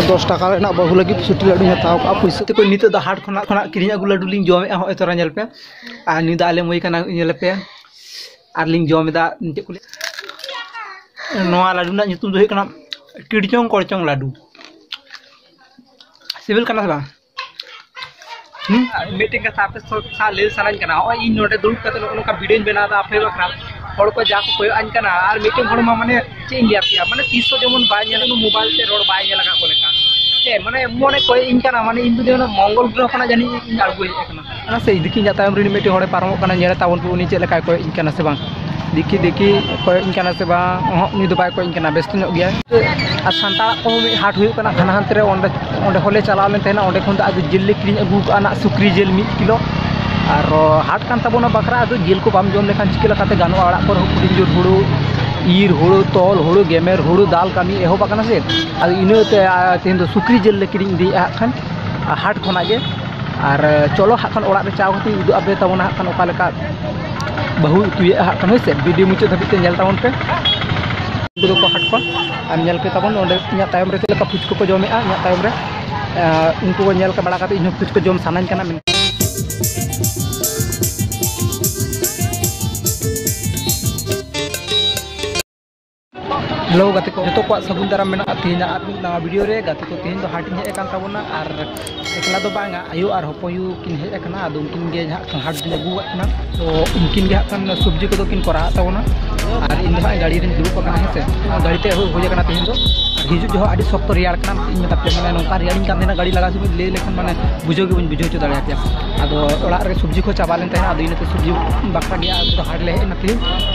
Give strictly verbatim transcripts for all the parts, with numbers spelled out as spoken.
ᱫᱚᱥ ᱴᱟᱠᱟ ᱨᱮᱱᱟᱜ ᱵᱟᱹᱦᱩ ᱞᱟᱹᱜᱤᱫ ᱥᱩᱴᱤ ᱞᱟᱹᱰᱩᱧ ᱦᱟᱛᱟᱣ ᱠᱟᱜᱼᱟ ᱯᱩᱭᱥᱟᱹ ᱛᱮ᱾ ᱱᱤᱛᱚᱜ ᱫᱚ ᱦᱟᱴ ᱠᱷᱚᱱᱟᱜ ᱠᱷᱚᱱᱟᱜ ᱠᱤᱨᱤᱧ ᱟᱹᱜᱩ ᱞᱟᱹᱰᱩ ᱞᱤᱧ ᱡᱚᱢᱮᱫᱼᱟ᱾ ᱦᱚᱸᱜᱼᱚᱭ ᱛᱚᱨᱟ ᱧᱮᱞ ᱯᱮ, ᱟᱨ ᱱᱩᱭ ᱫᱚ ᱟᱞᱮ ᱢᱟᱹᱭ ᱠᱟᱱᱟ, ᱧᱮᱞ ᱯᱮ᱾ ᱟᱨ ᱞᱤᱧ ᱡᱚᱢ ᱮᱫᱟ, ᱪᱮᱫ ᱠᱚ ᱞᱟᱹᱭᱟ, ᱱᱚᱣᱟ ᱞᱟᱹᱰᱩ ᱨᱮᱱᱟᱜ ᱧᱩᱛᱩᱢ ᱫᱚ ᱦᱩᱭᱩᱜ ᱠᱟᱱᱟ ᱠᱤᱲᱪᱚᱝ ᱠᱚᱲᱪᱚᱝ ᱞᱟᱹᱰᱩ᱾ ᱥᱤᱵᱤᱞ ᱠᱟᱱᱟ ᱥᱮ ᱵᱟᱝ? ᱦᱩᱸ? ᱢᱤᱫᱴᱮᱱ ᱠᱟᱛᱷᱟ ᱟᱯᱮ ᱥᱟᱶ ᱞᱟᱹᱭ ᱥᱟᱱᱟᱧ ᱠᱟᱱᱟ, ᱱᱚᱜᱼᱚᱭ ᱤᱧ ᱱᱚᱰᱮ ᱫᱩᱲᱩᱵ ᱠᱟᱛᱮ ᱱᱚᱜᱼᱚ ᱱᱚᱝᱠᱟ ᱵᱷᱤᱰᱤᱭᱳᱧ ᱵᱮᱱᱟᱣ ᱮᱫᱟ ᱟᱯᱮ ᱵᱟᱠᱷᱨᱟ, ᱦᱚᱲ ᱠᱚ ᱡᱟ ᱠᱚ ᱠᱚᱭᱚᱜ ᱟᱹᱧ ᱠᱟᱱᱟ, ᱟᱨ ᱢᱤᱫᱴᱮᱱ ᱦᱚᱲ ᱢᱟ ᱢᱟᱱᱮ ᱪᱮᱫ ᱤᱧ ᱞᱟᱹᱭ ᱟᱯᱮᱭᱟ, ᱢᱟᱱᱮ ᱛᱤᱥ ᱦᱚᱸ ᱡᱮᱢᱚᱱ ᱵᱟᱭ ᱧᱮᱞ, ᱢᱳᱵᱟᱭᱤᱞ ᱛᱮ ᱨᱚᱲ ᱵᱟᱭ ᱧᱮᱞ ᱟᱠᱟᱫ ᱠᱚ ᱞᱮᱠᱟ᱾ ᱦᱮᱸ, ᱢᱟᱱᱮ ᱢᱚᱱᱮ ᱠᱚᱭᱚᱜ ᱤᱧ ᱠᱟᱱᱟ, ᱢᱟᱱᱮ ᱤᱧ ᱫᱚ ᱡᱮᱱᱚ ᱢᱚᱝᱜᱚᱞ ᱜᱨᱚᱦᱚ ᱠᱷᱚᱱᱟᱜ ᱡᱟᱹᱱᱤᱡ ᱤᱧ ᱟᱬᱜᱚ ᱦᱮᱡ ᱟᱠᱟᱱᱟ᱾ ᱚᱱᱟ ᱥᱮ ᱫᱤᱠᱤ ᱤᱧᱟᱹᱜ ᱛᱟᱭᱚᱢ ᱨᱮ ᱢᱤᱫᱴᱮᱱ ᱦᱚᱲᱮ ᱯᱟᱨᱚᱢᱚᱜ ᱠᱟᱱᱟ, ᱧᱮᱞᱮ ᱛᱟᱵᱚᱱ ᱯᱮ ᱩᱱᱤ ᱪᱮᱫ ᱞᱮᱠᱟᱭ ᱠᱚᱭᱚᱜ ᱤᱧ ᱠᱟᱱᱟ ᱥᱮ ᱵᱟᱝ᱾ ᱫᱤᱠᱤ ᱫᱤᱠᱤ ᱠᱚᱭᱚᱜ ᱤᱧ ᱠᱟᱱᱟ ᱥᱮ ᱵᱟᱝ? ᱚᱦᱚᱸᱜ, ᱩᱱᱤ ᱫᱚ ᱵᱟᱭ ᱠᱚᱭᱚᱜ ᱤᱧ ᱠᱟᱱᱟ, ᱵᱮᱥᱛᱚ ᱧᱚᱜ ᱜᱮᱭᱟᱭ᱾ ᱟᱨ ᱥᱟᱱᱛᱟᱲᱟᱜ ᱠᱚᱦᱚᱸ ᱢᱤᱫ ᱦᱟᱴ ᱦᱩᱭᱩᱜ ᱠᱟᱱᱟ, ᱦᱟᱱᱟ ᱦᱟᱱᱛᱮ ᱨᱮ, ᱚᱸᱰᱮ, ᱚᱸᱰᱮ ᱦᱚᱸᱞᱮ ᱪᱟᱞᱟᱣ ᱞᱮᱱ ᱛᱟᱦᱮᱱᱟ᱾ ᱚᱸᱰᱮ ᱠᱷᱚᱱ ᱫᱚ ᱟᱫᱚ ᱡᱤᱞ ᱞᱮ ᱠᱤᱨᱤᱧ ᱟᱹᱜᱩ ᱠᱟᱜᱼᱟ ᱱᱟᱜ, ᱥᱩᱠᱨᱤ ᱡᱤᱞ ᱢᱤᱫ ᱠᱤᱞᱳ᱾ ᱟᱨ ᱦᱟᱴ ᱠᱟᱱ ᱛᱟᱵᱚᱱᱟ ᱵᱟᱠᱷᱨᱟ, ᱟᱫᱚ ᱡᱤᱞ ᱠᱚ ᱵᱟᱢ ᱡᱚᱢ ᱞᱮᱠᱷᱟᱱ ᱪᱤᱠᱟᱹ ᱞᱮᱠᱟᱛᱮ ᱜᱟᱱᱚᱜᱼᱟ? ᱚᱲᱟᱜ ᱠᱚᱨᱮ ᱦᱚᱸ ᱦᱩᱰᱤᱧ ᱡᱳᱨ ᱦᱩᱲᱩ ᱤᱨ, ᱦᱩᱲᱩ ᱛᱚᱞ, ᱦᱩᱲᱩ ᱜᱮᱢᱮᱨ, ᱦᱩᱲᱩ ᱫᱟᱞ ᱠᱟᱹᱢᱤ ᱮᱦᱚᱵ ᱟᱠᱟᱱᱟ ᱥᱮ, ᱟᱫᱚ ᱤᱱᱟᱹᱛᱮ, ᱟ, ᱛᱮᱦᱮᱧ ᱫᱚ ᱥᱩᱠᱨᱤ ᱡᱤᱞ ᱞᱮ ᱠᱤᱨᱤᱧ ᱤᱫᱤᱭᱮᱫᱼᱟ ᱦᱟᱸᱜ ᱠᱷᱟᱱ, ᱟ, ᱦᱟᱴ ᱠᱷᱚᱱᱟᱜ ᱜᱮ᱾ ᱟᱨ, ᱟ, ᱪᱚᱞᱚ ᱦᱟᱸᱜ ᱠᱷᱟᱱ ᱚᱲᱟᱜ ᱨᱮ ᱪᱟᱣ ᱠᱟᱛᱮ ᱩᱫᱩᱜ ᱟᱯᱮ ᱛᱟᱵᱚᱱᱟ ᱦᱟᱸᱜ ᱠᱷᱟᱱ ᱚᱠᱟ ᱞᱮᱠᱟ ᱵᱟᱹᱦᱩ ᱩᱛᱩᱭᱮᱫᱼᱟ ᱦᱟᱸᱜ ᱠᱷᱟᱱ, ᱦᱳᱭ ᱥᱮ᱾ ᱵᱷᱤᱰᱤᱭᱳ ᱢᱩᱪᱟᱹᱫ ᱫᱷᱟᱹᱵᱤᱡ ᱛᱮ ᱧᱮᱞ ᱛᱟᱵᱚᱱ ᱯᱮ᱾ ᱩᱱᱠᱩ ᱫᱚᱠᱚ ᱦᱟᱴ ᱠᱚ, ᱟᱨ ᱧᱮᱞ ᱯᱮ ᱛᱟᱵᱚᱱ ᱚᱸᱰᱮ ᱤᱧᱟᱹᱜ ᱛᱟᱭᱚᱢ ᱨᱮ ᱪᱮᱫ ᱞᱮᱠᱟ ᱯᱷᱩᱪᱠᱟᱹ ᱠᱚ ᱡᱚᱢᱮᱫᱼᱟ ᱤᱧᱟᱹᱜ ᱛᱟᱭᱚᱢ ᱨᱮ᱾ ᱟ, ᱩᱱᱠᱩ ᱠᱚ ᱧᱮᱞ ᱵᱟᱲᱟ ᱠᱟᱛᱮ ᱤᱧᱦᱚᱸ ᱯᱷᱩᱪᱠᱟᱹ ᱡᱚᱢ ᱥᱟᱱᱟᱧ ᱠᱟᱱᱟ᱾ ᱢᱮᱱ- ᱦᱮᱞᱳ ᱜᱟᱛᱮ ᱠᱚ, ᱡᱚᱛᱚ ᱠᱚᱣᱟᱜ ᱥᱟᱹᱜᱩᱱ ᱫᱟᱨᱟᱢ ᱢᱮᱱᱟᱜᱼᱟ ᱛᱮᱦᱮᱧᱟᱜ ᱟᱨ ᱢᱤᱫ ᱱᱟᱣᱟ ᱵᱷᱤᱰᱤᱭᱳ ᱨᱮ᱾ ᱜᱟᱛᱮ ᱠᱚ, ᱛᱮᱦᱮᱧ ᱫᱚ ᱦᱟᱴ ᱤᱧ ᱦᱮᱡ ᱟᱠᱟᱱ ᱛᱟᱵᱚᱱᱟ, ᱟᱨ ᱮᱠᱞᱟ ᱫᱚ ᱵᱟᱝᱟ, ᱟᱭᱳ ᱟᱨ ᱦᱚᱯᱚᱭᱩ ᱠᱤᱱ ᱦᱮᱡ ᱟᱠᱟᱱᱟ᱾ ᱟᱫᱚ ᱩᱱᱠᱤᱱ ᱜᱮ ᱱᱟᱦᱟᱜ ᱠᱷᱟᱱ ᱦᱟᱴ ᱫᱚᱧ ᱟᱹᱜᱩ ᱟᱠᱟᱫ ᱠᱤᱱᱟ᱾ ᱛᱚ ᱩᱱᱠᱤᱱ ᱜᱮ ᱦᱟᱸᱜ ᱠᱷᱟᱱ ᱥᱚᱵᱽᱡᱤ ᱠᱚᱫᱚ ᱠᱤᱱ ᱠᱚᱨᱟᱣᱮᱫ ᱛᱟᱵᱚᱱᱟ, ᱟᱨ ᱤᱧ ᱫᱚ ᱦᱟᱸᱜ ᱜᱟᱹᱰᱤ ᱨᱤᱧ ᱫᱩᱲᱩᱵ ᱟᱠᱟᱱᱟ, ᱦᱮᱸ ᱥᱮ᱾ ᱜᱟᱹᱰᱤ ᱛᱮ ᱦᱩᱭ ᱟᱠᱟᱱᱟ ᱛᱮᱦᱮᱧ ᱫᱚ᱾ ᱟᱨ ᱦᱤᱡᱩᱜ ᱡᱚᱦᱚᱜ ᱟᱹᱰᱤ ᱥᱚᱠᱛᱚ ᱨᱮᱭᱟᱲ ᱠᱟᱱᱟ, ᱤᱧ ᱢᱮᱛᱟ ᱯᱮᱭᱟ, ᱢᱟᱱᱮ ᱱᱚᱝᱠᱟ ᱨᱮᱭᱟᱲᱤᱧ ᱠᱟᱱ ᱛᱟᱦᱮᱱᱟ ᱜᱟᱹᱰᱤ ᱞᱟᱜᱟ ᱥᱚᱢᱚᱭ, ᱞᱟᱹᱭ ᱞᱮᱠᱷᱟᱱ ᱢᱟᱱᱮ ᱵᱩᱡᱷᱟᱹᱣ ᱜᱮ ᱵᱟᱹᱧ ᱵᱩᱡᱷᱟᱹᱣ ᱦᱚᱪᱚ ᱫᱟᱲᱮᱭᱟᱯᱮᱭᱟ᱾ ᱟᱫᱚ ᱚᱲᱟᱜ ᱨᱮ ᱥᱚᱵᱽᱡᱤ ᱠᱚ ᱪᱟᱵᱟ ᱞᱮᱱ ᱛᱟᱦᱮᱱᱟ, ᱟᱫᱚ ᱤᱱᱟᱹᱛᱮ ᱥᱚᱵᱽᱡᱤ ᱵᱟᱠᱷᱨᱟ ᱜᱮ ᱟᱫᱚ ᱦᱟᱴ ᱞᱮ ᱦᱮᱡ ᱮᱱᱟ ᱛᱮᱦᱮᱧ᱾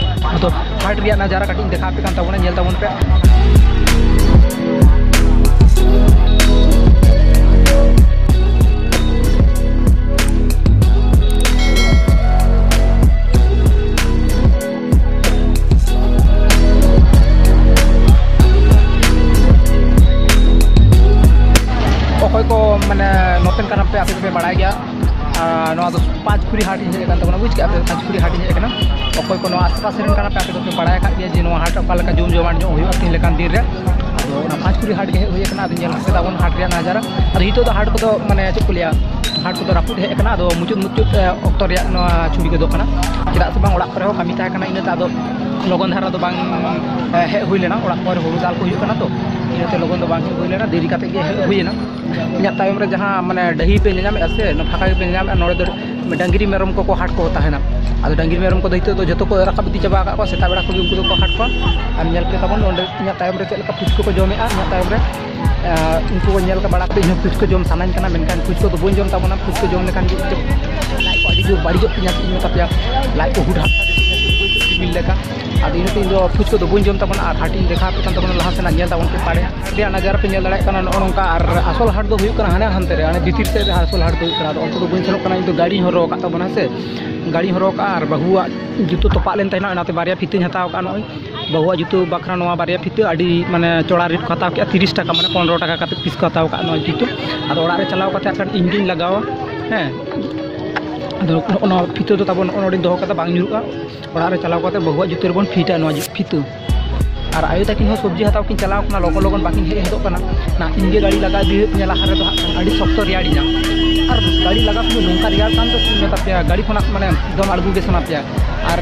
ᱟᱫᱚ ᱦᱟᱴ ᱨᱮᱭᱟᱜ ᱱᱟᱡᱟᱨᱟ ᱠᱟᱹᱴᱤᱡ ᱤᱧ ᱫᱮᱠᱷᱟᱣ ᱟᱯᱮ ᱠᱟᱱ ᱛᱟᱵᱚᱱᱟ, ᱧᱮᱞ ᱛᱟᱵᱚᱱ ᱯᱮ᱾ ᱚᱠᱚᱭ ᱠᱚ ᱢᱟᱱᱮ ᱱᱚᱛᱮᱱ ᱠᱟᱱᱟ ᱯᱮ, ᱟᱯᱮ ᱫᱚᱯᱮ ᱵᱟᱲᱟᱭ ᱜᱮᱭᱟ, ᱟᱨ ᱱᱚᱣᱟ ᱫᱚ ᱯᱟᱸᱪᱠᱷᱩᱲᱤ ᱦᱟᱴ ᱤᱧ ᱦᱮᱡ ᱟᱠᱟᱱ ᱛᱟᱵᱚᱱᱟ, ᱵᱩᱡᱽ ᱠᱮᱜᱼᱟ ᱯᱮ? ᱯᱟᱸᱪᱠᱷᱩᱲᱤ ᱦᱟᱴ ᱤᱧ ᱦᱮᱡ ᱟᱠᱟᱱᱟ᱾ ᱚᱠᱚᱭ ᱠᱚ ᱱᱚᱣᱟ ᱟᱥᱮᱯᱟᱥᱮ ᱨᱮᱱ ᱠᱟᱱᱟ ᱯᱮ, ᱟᱯᱮ ᱫᱚᱯᱮ ᱵᱟᱲᱟᱭ ᱟᱠᱟᱫ ᱜᱮᱭᱟ ᱡᱮ ᱱᱚᱣᱟ ᱦᱟᱴ ᱚᱠᱟ ᱞᱮᱠᱟ ᱡᱚᱢ ᱡᱚᱢᱟᱴ ᱧᱚᱜ ᱦᱩᱭᱩᱜᱼᱟ ᱛᱮᱦᱮᱧ ᱞᱮᱠᱟᱱ ᱫᱤᱱ ᱨᱮ᱾ ᱟᱫᱚ ᱚᱱᱟ ᱯᱟᱸᱪᱠᱩᱲᱤ ᱦᱟᱴ ᱜᱮ ᱦᱮᱡ ᱦᱩᱭ ᱟᱠᱟᱱᱟ᱾ ᱟᱫᱚ ᱧᱮᱞ ᱠᱮᱫᱟ ᱵᱚᱱ ᱦᱟᱴ ᱨᱮᱭᱟᱜ ᱱᱟᱡᱟᱨᱟ᱾ ᱟᱫᱚ ᱱᱤᱛᱚᱜ ᱫᱚ ᱦᱟᱴ ᱠᱚᱫᱚ, ᱢᱟᱱᱮ, ᱪᱮᱫ ᱠᱚ ᱞᱟᱹᱭᱟ, ᱦᱟᱴ ᱠᱚᱫᱚ ᱨᱟᱹᱯᱩᱫ ᱦᱮᱡ ᱟᱠᱟᱱᱟ᱾ ᱟᱫᱚ ᱢᱩᱪᱟᱹᱫ ᱢᱩᱪᱟᱹᱫ, ᱮ, ᱚᱠᱛᱚ ᱨᱮᱭᱟᱜ ᱱᱚᱣᱟ ᱪᱷᱚᱵᱤ ᱠᱚᱫᱚ ᱠᱟᱱᱟ᱾ ᱪᱮᱫᱟᱜ ᱥᱮ ᱵᱟᱝ, ᱚᱲᱟᱜ ᱠᱚᱨᱮ ᱦᱚᱸ ᱠᱟᱹᱢᱤ ᱛᱟᱦᱮᱸ ᱠᱟᱱᱟ, ᱤᱱᱟᱹᱛᱮ ᱟᱫᱚ ᱞᱚᱜᱚᱱ ᱫᱷᱟᱨᱟ ᱫᱚ ᱵᱟᱝ, ᱮ, ᱦᱮᱡ ᱦᱩᱭ ᱞᱮᱱᱟ᱾ ᱚᱲᱟᱜ ᱠᱚᱨᱮ ᱦᱩᱲᱩ ᱫᱟᱞ ᱠᱚ ᱦᱩᱭᱩᱜ ᱠᱟᱱᱟ ᱛᱚ, ᱤᱱᱟᱹᱛᱮ ᱞᱚᱜᱚᱱ ᱫᱚ ᱵᱟᱝ ᱦᱮᱡ ᱦᱩᱭ ᱞᱮᱱᱟ, ᱫᱮᱨᱤ ᱠᱟᱛᱮ ᱜᱮ ᱦᱮᱡ ᱦᱩᱭ ᱮᱱᱟ᱾ ᱤᱧᱟᱹᱜ ᱛᱟᱭᱚᱢ ᱨᱮ ᱡᱟᱦᱟᱸ, ᱢᱟᱱᱮ, ᱰᱟᱹᱦᱤ ᱯᱮ ᱧᱮᱞ ᱧᱟᱢᱮᱫᱼᱟ ᱥᱮ, ᱚᱱᱟ ᱯᱷᱟᱸᱠᱟ ᱜᱮᱯᱮ ᱧᱮᱞ ᱧᱟᱢᱮᱫᱼᱟ, ᱱᱚᱰᱮ ᱫᱚ ᱰᱟᱹᱝᱨᱤ ᱢᱮᱨᱚᱢ ᱠᱚᱠᱚ ᱦᱟᱴ ᱠᱚ ᱛᱟᱦᱮᱱᱟ᱾ ᱟᱫᱚ ᱰᱟᱹᱝᱨᱤ ᱢᱮᱨᱚᱢ ᱠᱚᱫᱚ ᱱᱤᱛᱚᱜ ᱫᱚ ᱡᱚᱛᱚ ᱠᱚ ᱨᱟᱠᱟᱵ ᱤᱫᱤ ᱪᱟᱵᱟ ᱟᱠᱟᱫ ᱠᱚᱣᱟ, ᱥᱮᱛᱟᱜ ᱵᱮᱲᱟ ᱠᱷᱚᱱ ᱩᱱᱠᱩ ᱫᱚᱠᱚ ᱦᱟᱴ ᱠᱚᱣᱟ᱾ ᱟᱨ ᱧᱮᱞ ᱯᱮ ᱛᱟᱵᱚᱱ ᱚᱸᱰᱮ ᱤᱧᱟᱹᱜ ᱛᱟᱭᱚᱢ ᱨᱮ ᱪᱮᱫ ᱞᱮᱠᱟ ᱯᱷᱩᱪᱠᱟᱹ ᱠᱚ ᱡᱚᱢᱮᱫᱼᱟ ᱤᱧᱟᱹᱜ ᱛᱟᱭᱚᱢ ᱨᱮ᱾ ᱟᱨ ᱩᱱᱠᱩ ᱠᱚ ᱧᱮᱞ ᱵᱟᱲᱟ ᱠᱟᱛᱮ ᱤᱧᱦᱚᱸ ᱯᱷᱩᱪᱠᱟᱹ ᱡᱚᱢ ᱥᱟᱱᱟᱧ ᱠᱟᱱᱟ, ᱢᱮᱱᱠᱷᱟᱱ ᱯᱷᱩᱪᱠᱟᱹ ᱫᱚ ᱵᱟᱹᱧ ᱡᱚᱢ ᱛᱟᱵᱚᱱᱟ᱾ ᱯᱷᱩᱪᱠᱟᱹ ᱡᱚᱢ ᱞᱮᱠᱷᱟᱱ ᱜᱮ ᱞᱟᱡ ᱠᱚ ᱟᱹᱰᱤ ᱡᱳᱨ ᱵᱟᱹᱲᱤᱡᱚᱜ ᱛᱤᱧᱟᱹ, ᱪᱮᱫ ᱤᱧ ᱢᱮᱛᱟ ᱯᱮᱭᱟ, ᱞᱟᱡ ᱠᱚ ᱦᱩᱰᱦᱟᱜ ᱥᱟᱰᱮ ᱛᱤᱧᱟᱹ, ᱥᱤᱵᱤᱞ ᱞᱮᱠᱟ᱾ ᱟᱫᱚ ᱤᱱᱟᱹᱛᱮ ᱤᱧ ᱫᱚ ᱯᱷᱩᱪᱠᱟᱹ ᱫᱚ ᱵᱟᱹᱧ ᱡᱚᱢ ᱛᱟᱵᱚᱱᱟ᱾ ᱟᱨ ᱦᱟᱴ ᱤᱧ ᱫᱮᱠᱷᱟᱣ ᱟᱯᱮ ᱠᱟᱱ ᱛᱟᱵᱚᱱᱟ, ᱞᱟᱦᱟ ᱥᱮᱱᱟᱜ ᱧᱮᱞ ᱛᱟᱵᱚᱱ ᱯᱮ ᱯᱟᱲᱮ᱾ ᱟᱹᱰᱤ ᱱᱟᱡᱟᱨ ᱯᱮ ᱧᱮᱞ ᱫᱟᱲᱮᱭᱟᱜ ᱠᱟᱱᱟ ᱱᱚᱜᱼᱚ ᱱᱚᱝᱠᱟ᱾ ᱟᱨ ᱟᱥᱚᱞ ᱦᱟᱴ ᱫᱚ ᱦᱩᱭᱩᱜ ᱠᱟᱱᱟ ᱦᱟᱱᱮ ᱦᱟᱱᱛᱮ ᱨᱮ, ᱦᱟᱱᱮ ᱵᱷᱤᱛᱤᱨ ᱥᱮᱫ ᱨᱮ ᱟᱥᱚᱞ ᱦᱟᱴ ᱫᱚ ᱦᱩᱭᱩᱜ ᱠᱟᱱᱟ᱾ ᱟᱫᱚ ᱚᱱᱛᱮ ᱫᱚ ᱵᱟᱹᱧ ᱥᱮᱱᱚᱜ ᱠᱟᱱᱟ, ᱤᱧ ᱫᱚ ᱜᱟᱹᱲᱤᱧ ᱦᱚᱨᱚᱜ ᱟᱠᱟᱫ ᱛᱟᱵᱚᱱᱟ, ᱦᱮᱸ ᱥᱮ᱾ ᱜᱟᱹᱲᱤᱧ ᱦᱚᱨᱚᱜ ᱟᱠᱟᱫᱼᱟ ᱟᱨ ᱵᱟᱹᱦᱩᱣᱟᱜ ᱡᱩᱛᱟᱹ ᱛᱚᱯᱟᱜ ᱞᱮᱱ ᱛᱟᱦᱮᱱᱟ, ᱚᱱᱟᱛᱮ ᱵᱟᱨᱭᱟ ᱯᱷᱤᱛᱟᱹᱧ ᱦᱟᱛᱟᱣ ᱟᱠᱟᱫᱼᱟ᱾ ᱱᱚᱜᱼᱚᱭ ᱵᱟᱹᱦᱩᱣᱟᱜ ᱡᱩᱛᱟᱹ ᱵᱟᱠᱷᱨᱟ ᱱᱚᱣᱟ ᱵᱟᱨᱭᱟ ᱯᱷᱤᱛᱟᱹ ᱟᱹᱰᱤ, ᱢᱟᱱᱮ, ᱪᱚᱲᱟ ᱨᱮᱴ ᱠᱚ ᱦᱟᱛᱟᱣ ᱠᱮᱫᱼᱟ, ᱛᱤᱨᱤᱥ ᱴᱟᱠᱟ, ᱢᱟᱱᱮ, ᱯᱚᱱᱨᱚ ᱴᱟᱠᱟ ᱠᱟᱛᱮ ᱯᱤᱥ ᱠᱚ ᱦᱟᱛᱟᱣ ᱟᱠᱟᱫᱼᱟ ᱱᱚᱣᱟ ᱡᱩᱛᱟᱹ᱾ ᱟᱫᱚ ᱚᱲᱟᱜ ᱨᱮ ᱪᱟᱞᱟᱣ ᱠᱟᱛᱮ ᱟᱠᱷᱟᱱ ᱤᱧ ᱜᱤᱧ ᱞᱟᱜᱟᱣᱟ, ᱦᱮᱸ᱾ ᱟᱫᱚ ᱱᱚᱜᱼᱚ ᱱᱚᱣᱟ ᱯᱷᱤᱛᱟᱹ ᱫᱚ ᱛᱟᱵᱚᱱ ᱱᱚᱜᱼᱚ ᱱᱚᱰᱮᱧ ᱫᱚᱦᱚ ᱠᱟᱫᱟ, ᱵᱟᱝ ᱧᱩᱨᱩᱜᱼᱟ᱾ ᱚᱲᱟᱜ ᱨᱮ ᱪᱟᱞᱟᱣ ᱠᱟᱛᱮ ᱵᱟᱹᱦᱩᱣᱟᱜ ᱡᱩᱛᱟᱹ ᱨᱮᱵᱚᱱ ᱯᱷᱤᱴᱟ ᱱᱚᱣᱟ ᱡᱩ-, ᱯᱷᱤᱛᱟᱹ᱾ ᱟᱨ ᱟᱭᱳ ᱛᱟᱹᱠᱤᱱ ᱦᱚᱸ ᱥᱚᱵᱽᱡᱤ ᱦᱟᱛᱟᱣ ᱠᱤᱱ ᱪᱟᱞᱟᱣ ᱠᱟᱱᱟ, ᱞᱚᱜᱚᱱ ᱞᱚᱜᱚᱱ ᱵᱟᱹᱠᱤᱱ ᱦᱮᱡ ᱦᱚᱫᱚᱜ ᱠᱟᱱᱟ᱾ ᱱᱟ ᱤᱧ ᱜᱮ ᱜᱟᱹᱰᱤ ᱞᱟᱜᱟ ᱤᱫᱤ ᱦᱩᱭᱩᱜ ᱛᱤᱧᱟ ᱞᱟᱦᱟ ᱨᱮᱫᱚ ᱦᱟᱸᱜ ᱠᱷᱟᱱ, ᱟᱹᱰᱤ ᱥᱚᱠᱛᱚ ᱨᱮᱭᱟᱲᱤᱧᱟ᱾ ᱟᱨ ᱜᱟᱹᱰᱤ ᱞᱟᱜᱟ ᱥᱚᱢᱚᱭ ᱱᱚᱝᱠᱟ ᱨᱮᱭᱟᱲ ᱠᱟᱱ ᱫᱚ ᱪᱮᱫ ᱤᱧ ᱢᱮᱛᱟ ᱯᱮᱭᱟ, ᱜᱟᱹᱰᱤ ᱠᱷᱚᱱᱟᱜ, ᱢᱟᱱᱮ, ᱫᱚᱢ ᱟᱬᱜᱚ ᱜᱮ ᱥᱟᱱᱟ ᱯᱮᱭᱟ᱾ ᱟᱨ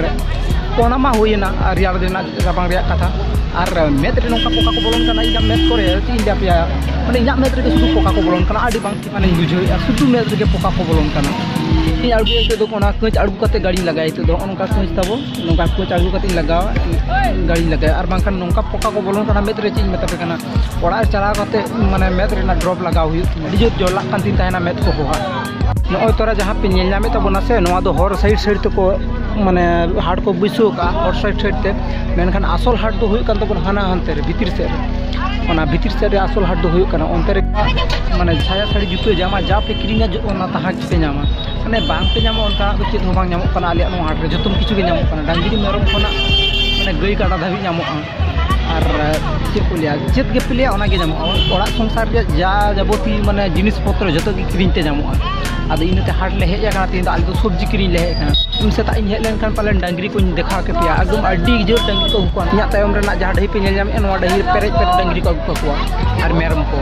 ᱚᱱᱟ ᱢᱟ ᱦᱩᱭᱮᱱᱟ ᱨᱮᱭᱟᱲ ᱨᱮᱱᱟᱜ, ᱨᱟᱵᱟᱝ ᱨᱮᱭᱟᱜ ᱠᱟᱛᱷᱟ᱾ ᱟᱨ ᱢᱮᱫ ᱨᱮ ᱱᱚᱝᱠᱟ ᱯᱚᱠᱟ ᱠᱚ ᱵᱚᱞᱚᱱ ᱠᱟᱱᱟ ᱤᱧᱟᱹᱜ ᱢᱮᱫ ᱠᱚᱨᱮ, ᱪᱮᱫ ᱤᱧ ᱞᱟᱹᱭ ᱟᱯᱮᱭᱟ, ᱢᱟᱱᱮ, ᱤᱧᱟᱹᱜ ᱢᱮᱫ ᱨᱮᱜᱮ ᱥᱩᱫᱷᱩ ᱯᱚᱠᱟ ᱠᱚ ᱵᱚᱞᱚᱱ ᱠᱟᱱᱟ, ᱟᱹᱰᱤ ᱵᱟᱝ ᱢᱟᱱᱮᱧ ᱵᱩᱡᱷᱟᱹᱣᱮᱫᱼᱟ, ᱥᱩᱫᱷᱩ ᱢᱮᱫ ᱨᱮᱜᱮ ᱯᱚᱠᱟ ᱠᱚ ᱵᱚᱞᱚᱱ ᱠᱟᱱᱟ᱾ ᱤᱧ ᱟᱬᱜᱚᱭᱟ ᱱᱤᱛᱚᱜ ᱫᱚ ᱚᱱᱟ ᱠᱟᱹᱪ ᱟᱬᱜᱚ ᱠᱟᱛᱮ ᱜᱟᱹᱰᱤᱧ ᱞᱟᱜᱟᱭᱟ᱾ ᱱᱤᱛᱚᱜ ᱫᱚ ᱱᱚᱜᱼᱚ ᱱᱚᱝᱠᱟ ᱠᱟᱹᱪ ᱛᱟᱵᱚ, ᱱᱚᱝᱠᱟ ᱠᱟᱹᱪ ᱟᱬᱜᱚ ᱠᱟᱛᱮᱧ ᱞᱟᱜᱟᱣᱟ, ᱜᱟᱹᱰᱤᱧ ᱞᱟᱜᱟᱭᱟ᱾ ᱟᱨ ᱵᱟᱝᱠᱷᱟᱱ ᱱᱚᱝᱠᱟ ᱯᱚᱠᱟ ᱠᱚ ᱵᱚᱞᱚᱱ ᱠᱟᱱᱟ ᱢᱮᱫ ᱨᱮ, ᱪᱮᱫ ᱤᱧ ᱢᱮᱛᱟ ᱯᱮ ᱠᱟᱱᱟ, ᱚᱲᱟᱜ ᱨᱮ ᱪᱟᱞᱟᱣ ᱠᱟᱛᱮ, ᱢᱟᱱᱮ, ᱢᱮᱫ ᱨᱮᱱᱟᱜ ᱰᱨᱚᱯ ᱞᱟᱜᱟᱣ ᱦᱩᱭᱩᱜ ᱛᱤᱧᱟ᱾ ᱟᱹᱰᱤ ᱡᱳᱨ ᱡᱚᱞᱟᱜ ᱠᱟᱱ ᱛᱤᱧ ᱛᱟᱦᱮᱱᱟ ᱢᱮᱫ ᱠᱚᱦᱚᱸ ᱦᱟᱸᱜ᱾ ᱱᱚᱜᱼᱚᱭ ᱛᱚᱨᱟ ᱡᱟᱦᱟᱸ ᱯᱮ ᱧᱮᱞ ᱧᱟᱢᱮᱫ ᱛᱟᱵᱚᱱᱟ ᱥᱮ, ᱱᱚᱣᱟ ᱫᱚ ᱦᱚᱨ ᱥᱟᱭᱤᱰ ᱥᱟᱭᱤᱰ ᱛᱮᱠᱚ, ᱢᱟᱱᱮ, ᱦᱟᱴ ᱠᱚ ᱵᱟᱹᱭᱥᱟᱹᱣ ᱠᱟᱜᱼᱟ, ᱦᱚᱨ ᱥᱟᱭᱤᱰ ᱥᱟᱭᱤᱰ ᱛᱮ᱾ ᱢᱮᱱᱠᱷᱟᱱ ᱟᱥᱚᱞ ᱦᱟᱴ ᱫᱚ ᱦᱩᱭᱩᱜ ᱠᱟᱱ ᱛᱟᱵᱚᱱᱟ ᱦᱟᱱᱟ ᱦᱟᱱᱛᱮ ᱨᱮ, ᱵᱷᱤᱛᱤᱨ ᱥᱮᱫ ᱨᱮ᱾ ᱚᱱᱟ ᱵᱷᱤᱛᱤᱨ ᱥᱮᱫ ᱨᱮ ᱟᱥᱚᱞ ᱦᱟᱴ ᱫᱚ ᱦᱩᱭᱩᱜ ᱠᱟᱱᱟ᱾ ᱚᱱᱛᱮ ᱨᱮ, ᱢᱟᱱᱮ, ᱥᱟᱭᱟ ᱥᱟᱹᱲᱤ ᱡᱩᱛᱟᱹ ᱡᱟᱢᱟ ᱡᱟ ᱯᱮ ᱠᱤᱨᱤᱧᱟ, ᱡᱚ-, ᱚᱱᱟ ᱛᱟᱦᱟᱸ ᱜᱮᱯᱮ ᱧᱟᱢᱟ᱾ ᱢᱟᱱᱮ, ᱵᱟᱝ ᱯᱮ ᱧᱟᱢᱟ ᱚᱱᱠᱟᱱᱟᱜ ᱫᱚ ᱪᱮᱫ ᱦᱚᱸ ᱵᱟᱝ ᱧᱟᱢᱚᱜ ᱠᱟᱱᱟ ᱟᱞᱮᱭᱟᱜ ᱱᱚᱣᱟ ᱦᱟᱴ ᱨᱮ᱾ ᱡᱚᱛᱚᱢ ᱠᱤᱪᱷᱩ ᱜᱮ ᱧᱟᱢᱚᱜ ᱠᱟᱱᱟ, ᱰᱟᱹᱝᱨᱤ ᱢᱮᱨᱚᱢ ᱠᱷᱚᱱᱟᱜ, ᱢᱟᱱᱮ, ᱜᱟᱹᱭ ᱠᱟᱰᱟ ᱫᱷᱟᱹᱵᱤᱡ ᱧᱟᱢᱚᱜᱼᱟ᱾ ᱟᱨ, ᱪᱮᱫ ᱠᱚ ᱞᱟᱹᱭᱟ, ᱪᱮᱫ ᱜᱮᱯᱮ ᱞᱟᱹᱭᱟ, ᱚᱱᱟ ᱜᱮ ᱧᱟᱢᱚᱜᱼᱟ᱾ ᱚᱲᱟᱜ ᱥᱚᱝᱥᱟᱨ ᱨᱮᱭᱟᱜ ᱡᱟ ᱡᱟᱵᱚᱛᱤᱭᱚ, ᱢᱟᱱᱮ, ᱡᱤᱱᱤᱥ ᱯᱚᱛᱨᱚ ᱡᱚᱛᱚ ᱜᱮ ᱠᱤᱨᱤᱧ ᱛᱮ ᱧᱟᱢᱚᱜᱼᱟ᱾ ᱟᱫᱚ ᱤᱱᱟᱹᱛᱮ ᱦᱟᱴ ᱞᱮ ᱦᱮᱡ ᱟᱠᱟᱱᱟ᱾ ᱛᱮᱦᱮᱧ ᱫᱚ ᱟᱞᱮ ᱫᱚ ᱥᱚᱵᱽᱡᱤ ᱠᱤᱨᱤᱧ ᱞᱮ ᱦᱮᱡ ᱟᱠᱟᱱᱟ᱾ ᱩᱱ ᱥᱮᱛᱟᱜ ᱤᱧ ᱦᱮᱡ ᱞᱮᱱᱠᱷᱟᱱ ᱯᱟᱞᱮᱱ ᱰᱟᱹᱝᱨᱤ ᱠᱚᱧ ᱫᱮᱠᱷᱟᱣ ᱠᱮᱯᱮᱭᱟ᱾ ᱮᱠᱫᱚᱢ ᱟᱹᱰᱤ ᱡᱳᱨ ᱰᱟᱹᱝᱨᱤ ᱠᱚ ᱟᱹᱜᱩ ᱠᱚᱣᱟ᱾ ᱤᱧᱟᱹᱜ ᱛᱟᱭᱚᱢ ᱨᱮᱱᱟᱜ ᱡᱟᱦᱟᱸ ᱰᱟᱹᱦᱤ ᱯᱮ ᱧᱮᱞ ᱧᱟᱢᱮᱫᱼᱟ, ᱱᱚᱣᱟ ᱰᱟᱹᱦᱤ ᱨᱮ ᱯᱮᱨᱮᱡ ᱯᱮᱨᱮᱡ ᱰᱟᱹᱝᱨᱤ ᱠᱚ ᱟᱹᱜᱩ ᱠᱟᱠᱚᱣᱟ ᱟᱨ ᱢᱮᱨᱚᱢ ᱠᱚ᱾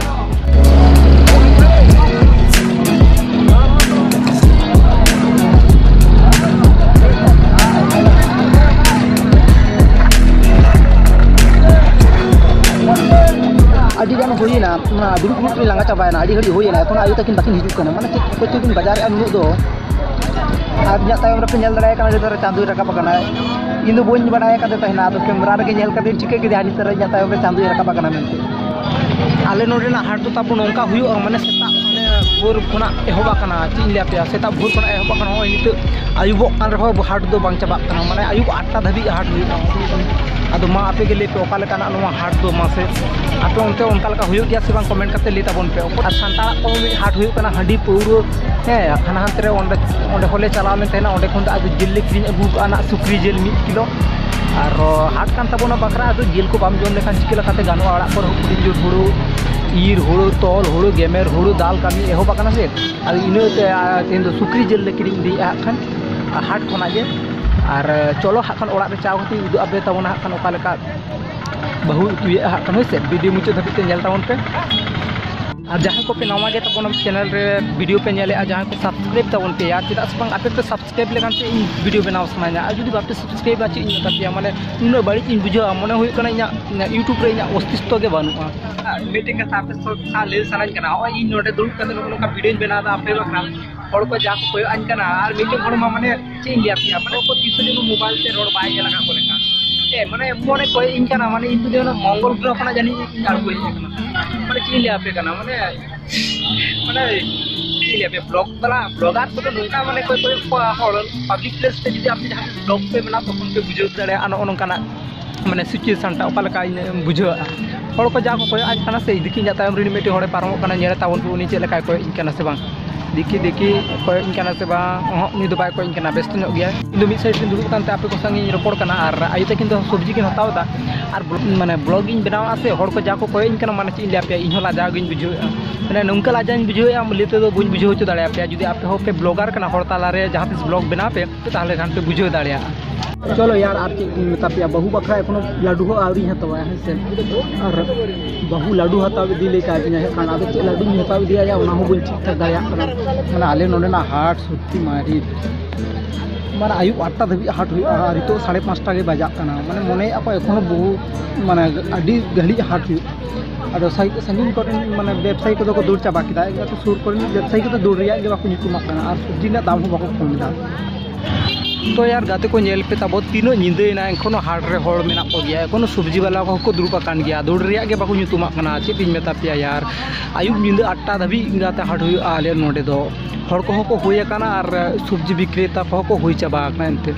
ᱟᱹᱰᱤ ᱜᱟᱱ ᱦᱩᱭᱮᱱᱟ, ᱚᱱᱟ ᱫᱩᱲᱩᱵ ᱫᱩᱲᱩᱵ ᱛᱮᱞᱤᱧ ᱞᱟᱸᱜᱟ ᱪᱟᱵᱟᱭᱮᱱᱟ, ᱟᱹᱰᱤ ᱜᱷᱟᱹᱲᱤᱡ ᱦᱩᱭᱮᱱᱟ, ᱮᱠᱷᱚᱱᱳ ᱟᱭᱳ ᱛᱟᱹᱠᱤᱱ ᱵᱟᱹᱠᱤᱱ ᱦᱤᱡᱩᱜ ᱠᱟᱱᱟ᱾ ᱢᱟᱱᱮ ᱪᱮᱫ ᱠᱚᱪᱚ ᱠᱤᱱ ᱵᱟᱡᱟᱨᱮᱜᱼᱟ ᱱᱩᱱᱟᱹᱜ ᱫᱚ᱾ ᱟᱨ ᱤᱧᱟᱹᱜ ᱛᱟᱭᱚᱢ ᱨᱮᱯᱮ ᱧᱮᱞ ᱫᱟᱲᱮᱭᱟᱜ ᱠᱟᱱᱟ, ᱱᱤᱛᱚᱜ ᱨᱮ ᱪᱟᱸᱫᱳᱭ ᱨᱟᱠᱟᱵ ᱟᱠᱟᱱᱟ᱾ ᱤᱧ ᱫᱚ ᱵᱟᱹᱧ ᱵᱟᱰᱟᱭ ᱟᱠᱟᱫᱮ ᱛᱟᱦᱮᱱᱟ, ᱟᱫᱚ ᱠᱮᱢᱨᱟ ᱨᱮᱜᱮ ᱧᱮᱞ ᱠᱟᱛᱮ ᱴᱷᱤᱠᱟᱹ ᱠᱮᱫᱮᱭᱟ, ᱱᱤᱛᱚᱜ ᱨᱮ ᱤᱧᱟᱹᱜ ᱛᱟᱭᱚᱢ ᱨᱮ ᱪᱟᱸᱫᱳᱭ ᱨᱟᱠᱟᱵ ᱟᱠᱟᱱᱟ ᱢᱮᱱᱛᱮ᱾ ᱟᱞᱮ ᱱᱚᱰᱮᱱᱟᱜ ᱦᱟᱴ ᱫᱚ ᱛᱟᱵᱚ ᱱᱚᱝᱠᱟ ᱦᱩᱭᱩᱜᱼᱟ, ᱢᱟᱱᱮ ᱥᱮᱛᱟᱜ, ᱢᱟᱱᱮ ᱵᱷᱳᱨ ᱠᱷᱚᱱᱟᱜ ᱮᱦᱚᱵ ᱟᱠᱟᱱᱟ᱾ ᱪᱮᱫ ᱤᱧ ᱞᱟᱹᱭ ᱟᱯᱮᱭᱟ, ᱥᱮᱛᱟᱜ ᱵᱷᱳᱨ ᱠᱷᱚᱱᱟᱜ ᱮᱦᱚᱵ ᱟᱠᱟᱱᱟ, ᱱᱚᱜᱼᱚᱭ ᱱᱤᱛᱚᱜ ᱟᱹᱭᱩᱵᱚᱜ ᱠᱟᱱ ᱨᱮᱦᱚᱸ ᱦᱟᱴ ᱫᱚ ᱵᱟᱝ ᱪᱟᱵᱟᱜ ᱠᱟᱱᱟ᱾ ᱢᱟᱱᱮ ᱟᱹᱭᱩᱵ ᱟᱴᱴᱟ ᱫᱷᱟᱹᱵᱤᱡ ᱦᱟᱴ ᱦᱩᱭᱩᱜᱼᱟ᱾ ᱟᱫᱚ ᱢᱟ ᱟᱯᱮ ᱜᱮ ᱞᱟᱹᱭ ᱯᱮ, ᱚᱠᱟ ᱞᱮᱠᱟᱱᱟᱜ ᱱᱚᱣᱟ ᱦᱟᱴ ᱫᱚ? ᱢᱟᱥᱮ ᱟᱯᱮ ᱚᱱᱛᱮ ᱚᱱᱠᱟ ᱞᱮᱠᱟ ᱦᱩᱭᱩᱜ ᱜᱮᱭᱟ ᱥᱮ ᱵᱟᱝ, ᱠᱚᱢᱮᱱᱴ ᱠᱟᱛᱮ ᱞᱟᱹᱭ ᱛᱟᱵᱚᱱ ᱯᱮ᱾ ᱟᱨ ᱥᱟᱱᱛᱟᱲᱟᱜ ᱠᱚᱦᱚᱸ ᱢᱤᱫ ᱦᱟᱴ ᱦᱩᱭᱩᱜ ᱠᱟᱱᱟ, ᱦᱟᱺᱰᱤ ᱯᱟᱹᱣᱨᱟᱹ, ᱦᱮᱸ, ᱦᱟᱱᱟ ᱦᱟᱱᱛᱮ ᱨᱮ ᱚᱸᱰᱮ, ᱚᱸᱰᱮ ᱦᱚᱸᱞᱮ ᱪᱟᱞᱟᱣ ᱞᱮᱱ ᱛᱟᱦᱮᱱᱟ᱾ ᱚᱸᱰᱮ ᱠᱷᱚᱱ ᱫᱚ ᱟᱫᱚ ᱡᱤᱞ ᱞᱮ ᱠᱤᱨᱤᱧ ᱟᱹᱜᱩ ᱠᱟᱜᱼᱟ ᱱᱟᱜ, ᱥᱩᱠᱨᱤ ᱡᱤᱞ ᱢᱤᱫ ᱠᱤᱞᱳ᱾ ᱟᱨ ᱦᱟᱴ ᱠᱟᱱ ᱛᱟᱵᱚᱱᱟ ᱵᱟᱠᱷᱨᱟ, ᱟᱫᱚ ᱡᱤᱞ ᱠᱚ ᱵᱟᱢ ᱡᱚᱢ ᱞᱮᱠᱷᱟᱱ ᱪᱤᱠᱟᱹ ᱞᱮᱠᱟᱛᱮ ᱜᱟᱱᱚᱜᱼᱟ? ᱚᱲᱟᱜ ᱠᱚᱨᱮ ᱦᱚᱸ ᱦᱩᱰᱤᱧ ᱡᱳᱨ ᱦᱩᱲᱩ ᱤᱨ, ᱦᱩᱲᱩ ᱛᱚᱞ, ᱦᱩᱲᱩ ᱜᱮᱢᱮᱨ, ᱦᱩᱲᱩ ᱫᱟᱞ ᱠᱟᱹᱢᱤ ᱮᱦᱚᱵ ᱟᱠᱟᱱᱟ ᱥᱮ᱾ ᱟᱫᱚ ᱤᱱᱟᱹᱛᱮ, ᱟᱨ ᱛᱮᱦᱮᱧ ᱫᱚ ᱥᱩᱠᱨᱤ ᱡᱤᱞ ᱞᱮ ᱠᱤᱨᱤᱧ ᱤᱫᱤᱭᱮᱫᱼᱟ ᱦᱟᱸᱜ ᱠᱷᱟᱱ, ᱟᱨ ᱦᱟᱴ ᱠᱷᱚᱱᱟᱜ ᱜᱮ᱾ ᱟᱨ ᱪᱚᱞᱚ ᱦᱟᱸᱜ ᱠᱷᱟᱱ ᱚᱲᱟᱜ ᱨᱮ ᱪᱟᱣ ᱠᱟᱛᱮ ᱩᱫᱩᱜ ᱟᱯᱮ ᱛᱟᱵᱚᱱᱟ ᱦᱟᱸᱜ ᱠᱷᱟᱱ ᱚᱠᱟ ᱞᱮᱠᱟ ᱵᱟᱹᱦᱩ ᱩᱛᱩᱭᱮᱫᱼᱟ ᱦᱟᱸᱜ ᱠᱷᱟᱱ, ᱦᱳᱭ ᱥᱮ᱾ ᱵᱷᱤᱰᱤᱭᱳ ᱢᱩᱪᱟᱹᱫ ᱫᱷᱟᱹᱵᱤᱡ ᱛᱮ ᱧᱮᱞ ᱛᱟᱵᱚᱱ ᱯᱮ᱾ ᱟᱨ ᱡᱟᱦᱟᱸᱭ ᱠᱚᱯᱮ ᱱᱟᱣᱟ ᱜᱮ ᱛᱟᱵᱚᱱᱟ ᱪᱮᱱᱮᱞ ᱨᱮ, ᱵᱷᱤᱰᱤᱭᱳ ᱯᱮ ᱧᱮᱞᱮᱫᱼᱟ, ᱡᱟᱦᱟᱸᱭ ᱠᱚ ᱥᱟᱵᱥᱠᱨᱟᱭᱤᱵᱽ ᱛᱟᱵᱚᱱ ᱯᱮ, ᱟᱨ ᱪᱮᱫᱟᱜ ᱥᱮ ᱵᱟᱝ ᱟᱯᱮ ᱯᱮ ᱥᱟᱵᱥᱠᱨᱟᱭᱤᱵᱽ ᱞᱮᱠᱷᱟᱱ ᱥᱮ ᱤᱧ ᱵᱷᱤᱰᱤᱭᱳ ᱵᱮᱱᱟᱣ ᱥᱟᱱᱟᱧᱟ᱾ ᱟᱨ ᱡᱩᱫᱤ ᱵᱟᱯᱮ ᱥᱟᱵᱥᱠᱨᱟᱭᱤᱵᱟ, ᱪᱮᱫ ᱤᱧ ᱢᱮᱛᱟ ᱯᱮᱭᱟ? ᱢᱟᱱᱮ ᱩᱱᱟᱹᱜ ᱵᱟᱹᱲᱤᱡ ᱤᱧ ᱵᱩᱡᱷᱟᱹᱣᱟ, ᱢᱚᱱᱮ ᱦᱩᱭᱩᱜ ᱠᱟᱱᱟ ᱤᱧᱟᱹᱜ, ᱤᱧᱟᱹᱜ ᱤᱭᱩᱴᱩᱵᱽ ᱨᱮ ᱤᱧᱟᱹᱜ ᱚᱥᱛᱤᱛᱛᱚ ᱜᱮ ᱵᱟᱹᱱᱩᱜᱼᱟ᱾ ᱟᱨ ᱢᱤᱫᱴᱮᱱ ᱠᱟᱛᱷᱟ ᱟᱯᱮ ᱥᱟᱶ ᱞᱟᱹᱭ ᱥᱟᱱᱟᱧ ᱠᱟᱱᱟ, ᱱᱚᱜᱼᱚᱭ ᱤᱧ ᱱᱚᱰᱮ ᱫᱩᱲᱩᱵ ᱠᱟᱛᱮ ᱱᱚᱜᱼᱚ ᱱᱚᱝᱠᱟ ᱵᱷᱤᱰᱤᱭᱳᱧ ᱵᱮᱱᱟᱣ ᱮᱫᱟ ᱟᱯᱮ ᱵᱟᱠᱷᱨᱟ, ᱦᱚᱲ ᱠᱚ ᱡᱟ ᱠᱚ ᱠᱚᱭᱚᱜ ᱟᱹᱧ ᱠᱟᱱᱟ, ᱟᱨ ᱢᱤᱫᱴᱮᱱ ᱦᱚᱲ ᱢᱟ ᱢᱟᱱᱮ ᱪᱮᱫ ᱤᱧ ᱞᱟᱹᱭᱟ ᱯᱮᱭᱟ, ᱢᱟᱱᱮ ᱚᱠᱚᱭ ᱛᱤᱥ ᱦᱚᱸ ᱡᱮᱱᱚ ᱢᱳᱵᱟᱭᱤᱞ ᱛᱮ ᱨᱚᱲ ᱵᱟᱭ ᱧᱮᱞ ᱟᱠᱟᱫ ᱠᱚ ᱞᱮᱠᱟ᱾ ᱦᱮᱸ, ᱢᱟᱱᱮ ᱢᱚᱱᱮ ᱠᱚᱭᱚᱜ ᱤᱧ ᱠᱟᱱᱟ, ᱢᱟᱱᱮ ᱤᱧ ᱫᱚ ᱡᱮᱱᱚ ᱢᱚᱝᱜᱚᱞ ᱜᱨᱚᱦᱚ ᱠᱷᱚᱱᱟᱜ ᱡᱟᱹᱱᱤᱡ ᱤᱧ ᱟᱬᱜᱚ ᱦᱮᱡ ᱟᱠᱟᱱᱟ᱾ ᱢᱟᱱᱮ ᱪᱮᱫ ᱤᱧ ᱞᱟᱹᱭ ᱟᱯᱮ ᱠᱟᱱᱟ, ᱢᱟᱱᱮ, ᱢᱟᱱᱮ ᱪᱮᱫ ᱤᱧ ᱞᱟᱹᱭ ᱟᱯᱮᱭᱟ, ᱵᱞᱚᱜ ᱵᱟᱞᱟ, ᱵᱞᱚᱜᱟᱨ ᱠᱚᱫᱚ ᱱᱚᱝᱠᱟ ᱢᱟᱱᱮ ᱠᱚᱭᱚᱜ ᱠᱚᱭᱚᱜ ᱠᱚᱣᱟ ᱦᱚᱲ, ᱯᱟᱵᱽᱞᱤᱠ ᱯᱞᱮᱥ ᱨᱮ ᱡᱩᱫᱤ ᱟᱯᱮ ᱡᱟᱦᱟᱸ ᱵᱞᱚᱜ ᱯᱮ ᱵᱮᱱᱟᱣ, ᱛᱚᱠᱷᱚᱱ ᱯᱮ ᱵᱩᱡᱷᱟᱹᱣ ᱫᱟᱲᱮᱭᱟᱜᱼᱟ ᱱᱚᱜᱼᱚ ᱱᱚᱝᱠᱟᱱᱟᱜ ᱢᱟᱱᱮ ᱥᱤᱪᱩᱭᱮᱥᱚᱱ ᱴᱟ ᱚᱠᱟ ᱞᱮᱠᱟ ᱤᱧ ᱵᱩᱡᱷᱟᱹᱣᱟ᱾ ᱦᱚᱲ ᱠᱚ ᱡᱟ ᱠᱚ ᱠᱚᱭᱚᱜ ᱟᱹᱧ ᱠᱟᱱᱟ ᱥᱮ, ᱤᱫᱤ ᱠᱤᱧ ᱛᱟᱭᱚᱢ ᱨᱮ ᱢᱤᱫᱴᱮᱱ ᱦᱚᱲᱮ ᱯᱟᱨᱚᱢᱚᱜ ᱠᱟᱱᱟ, ᱧᱮᱞᱮ ᱛᱟᱵᱚᱱ ᱯᱮ ᱩᱱᱤ ᱪᱮᱫ ᱞᱮᱠᱟᱭ ᱠᱚᱭᱚᱜ ᱤᱧ ᱠᱟᱱᱟ ᱥᱮ ᱵᱟᱝ᱾ ᱫᱮᱠᱷᱤ ᱫᱮᱠᱷᱤ ᱠᱚᱭᱚᱜ ᱤᱧ ᱠᱟᱱᱟ ᱥᱮ ᱵᱟᱝ? ᱚᱦᱚᱸᱜ, ᱩᱱᱤ ᱫᱚ ᱵᱟᱭ ᱠᱚᱭᱚᱜ ᱤᱧ ᱠᱟᱱᱟ, ᱵᱮᱥᱛᱚ ᱧᱚᱜ ᱜᱮᱭᱟᱭ᱾ ᱤᱧ ᱫᱚ ᱢᱤᱫ ᱥᱟᱭᱤᱰ ᱨᱤᱧ ᱫᱩᱲᱩᱵ ᱟᱠᱟᱱ ᱛᱮ ᱟᱯᱮ ᱠᱚ ᱥᱟᱶ ᱤᱧ ᱨᱚᱯᱚᱲ ᱠᱟᱱᱟ᱾ ᱟᱨ ᱟᱭᱳ ᱛᱟᱹᱠᱤᱱ ᱫᱚ ᱥᱚᱵᱽᱡᱤ ᱠᱤᱱ ᱦᱟᱛᱟᱣ ᱮᱫᱟ᱾ ᱟᱨ ᱵᱞᱚ-, ᱢᱟᱱᱮ ᱵᱞᱚᱜ ᱤᱧ ᱵᱮᱱᱟᱣᱟ ᱥᱮ, ᱦᱚᱲ ᱠᱚ ᱡᱟ ᱠᱚ ᱠᱚᱭᱚᱜ ᱤᱧ ᱠᱟᱱᱟ, ᱢᱟᱱᱮ ᱪᱮᱫ ᱤᱧ ᱞᱟᱹᱭ ᱟᱯᱮᱭᱟ, ᱤᱧ ᱦᱚᱸ ᱞᱟᱡᱟᱣ ᱜᱤᱧ ᱵᱩᱡᱷᱟᱹᱣᱮᱫᱼᱟ᱾ ᱢᱟᱱᱮ ᱱᱚᱝᱠᱟ ᱞᱟᱡᱟᱣ ᱤᱧ ᱵᱩᱡᱷᱟᱹᱣᱮᱫᱼᱟ, ᱞᱟᱹᱭ ᱛᱮᱫᱚ ᱵᱟᱹᱧ ᱵᱩᱡᱷᱟᱹᱣ ᱦᱚᱪᱚ ᱫᱟᱲᱮᱭᱟᱯᱮᱭᱟ᱾ ᱡᱩᱫᱤ ᱟᱯᱮ ᱦᱚᱸ ᱯᱮ ᱵᱞᱚᱜᱟᱨ ᱠᱟᱱᱟ, ᱦᱚᱲ ᱛᱟᱞᱟᱨᱮ ᱡᱟᱦᱟᱸ ᱛᱤᱥ ᱵᱞᱚᱜ ᱵᱮᱱᱟᱣ ᱯᱮ, ᱛᱟᱦᱚᱞᱮ ᱠᱷᱟᱱ ᱯᱮ ᱵᱩᱡᱷᱟᱹᱣ ᱫᱟᱲᱮᱭᱟᱜᱼᱟ᱾ ᱪᱚᱞᱚ ᱭᱟᱨ, ᱟᱨ ᱪᱮᱫ ᱤᱧ ᱢᱮᱛᱟ ᱯᱮᱭᱟ, ᱵᱟᱹᱦᱩ ᱵᱟᱠᱷᱨᱟ ᱮᱠᱷᱚᱱᱳ ᱞᱟᱹᱰᱩ ᱦᱚᱸ ᱟᱹᱣᱨᱤᱧ ᱦᱟᱛᱟᱣᱟ, ᱦᱮᱸ ᱥᱮ᱾ ᱟᱨ ᱵᱟᱹᱦᱩ ᱞᱟᱹᱰᱩ ᱦᱟᱛᱟᱣ ᱤᱫᱤ ᱞᱮ ᱠᱟᱭ ᱫᱤᱧᱟ, ᱦᱮᱡ ᱠᱷᱟᱱ ᱟᱫᱚ ᱪᱮᱫ ᱞᱟᱹᱰᱩᱧ ᱦᱟᱛᱟᱣ ᱤᱫᱤᱭᱟ, ᱚᱱᱟ ᱦᱚᱸ ᱵᱟᱹᱧ ᱴᱷᱤᱠ ᱴᱷᱟᱠ ᱫᱟᱲᱮᱭᱟᱜ ᱠᱟᱱᱟ᱾ ᱢᱟᱱᱮ ᱟᱞᱮ ᱱᱚᱰᱮᱱᱟᱜ ᱦᱟᱴ ᱥᱚᱛᱛᱤ ᱢᱟᱨᱮ, ᱢᱟᱱᱮ ᱟᱹᱭᱩᱵ ᱟᱴ ᱴᱟ ᱫᱷᱟᱹᱵᱤᱡ ᱦᱟᱴ ᱦᱩᱭᱩᱜᱼᱟ, ᱟᱨ ᱱᱤᱛᱚᱜ ᱥᱟᱲᱮ ᱯᱟᱸᱪ ᱴᱟ ᱜᱮ ᱵᱟᱡᱟᱜ ᱠᱟᱱᱟ᱾ ᱢᱟᱱᱮ ᱢᱚᱱᱮᱭᱮᱫᱼᱟ ᱠᱚ ᱮᱠᱷᱚᱱᱳ ᱵᱚᱦᱩ, ᱢᱟᱱᱮ ᱟᱹᱰᱤ ᱜᱷᱟᱹᱲᱤᱡ ᱦᱟᱴ ᱦᱩᱭᱩᱜᱼᱟ᱾ ᱟᱫᱚ ᱥᱟᱺᱜᱤᱧ, ᱥᱟᱺᱜᱤᱧ ᱠᱚᱨᱮᱱ ᱢᱟᱱᱮ ᱵᱮᱵᱽᱥᱟᱭᱤ ᱠᱚᱫᱚ ᱠᱚ ᱫᱟᱹᱲ ᱪᱟᱵᱟ ᱠᱮᱫᱟ, ᱮᱱᱠᱷᱟᱱ ᱥᱩᱨ ᱠᱚᱨᱮᱱ ᱵᱮᱵᱽᱥᱟᱭᱤ ᱠᱚᱫᱚ ᱫᱟᱹᱲ ᱨᱮᱭᱟᱜ ᱜᱮ ᱵᱟᱠᱚ ᱧᱩᱛᱩᱢᱟᱜ ᱠᱟᱱᱟ, ᱟᱨ ᱥᱚᱵᱽᱡᱤ ᱨᱮᱱᱟᱜ ᱫᱟᱢ ᱦᱚᱸ ᱵᱟᱠᱚ ᱠᱚᱢ ᱮᱫᱟ᱾ ᱛᱚ ᱭᱟᱨ ᱜᱟᱛᱮ ᱠᱚ, ᱧᱮᱞ ᱯᱮ ᱛᱟᱵᱚ, ᱛᱤᱱᱟᱹᱜ ᱧᱤᱫᱟᱹᱭᱮᱱᱟ, ᱮᱠᱷᱚᱱᱳ ᱦᱟᱴ ᱨᱮ ᱦᱚᱲ ᱢᱮᱱᱟᱜ ᱠᱚᱜᱮᱭᱟ, ᱮᱠᱷᱚᱱᱳ ᱥᱚᱵᱽᱡᱤ ᱵᱟᱞᱟ ᱠᱚᱦᱚᱸ ᱠᱚ ᱫᱩᱲᱩᱵ ᱟᱠᱟᱱ ᱜᱮᱭᱟ, ᱫᱟᱹᱲ ᱨᱮᱭᱟᱜ ᱜᱮ ᱵᱟᱠᱚ ᱧᱩᱛᱩᱢᱟᱜ ᱠᱟᱱᱟ᱾ ᱪᱮᱫ ᱤᱧ ᱢᱮᱛᱟ ᱯᱮᱭᱟ ᱭᱟᱨ, ᱟᱹᱭᱩᱵ ᱧᱤᱫᱟᱹ ᱟᱴ ᱴᱟ ᱫᱷᱟᱹᱵᱤᱡ ᱜᱟᱛᱮ ᱦᱟᱴ ᱦᱩᱭᱩᱜᱼᱟ ᱟᱞᱮ ᱱᱚᱰᱮ ᱫᱚ᱾ ᱦᱚᱲ ᱠᱚᱦᱚᱸ ᱠᱚ ᱦᱩᱭ ᱟᱠᱟᱱᱟ ᱟᱨ ᱥᱚᱵᱽᱡᱤ ᱵᱤᱠᱨᱮᱛᱟ ᱠᱚᱦᱚᱸ ᱠᱚ ᱦᱩᱭ ᱪᱟᱵᱟ ᱟᱠᱟᱱᱟ᱾ ᱮᱱᱛᱮ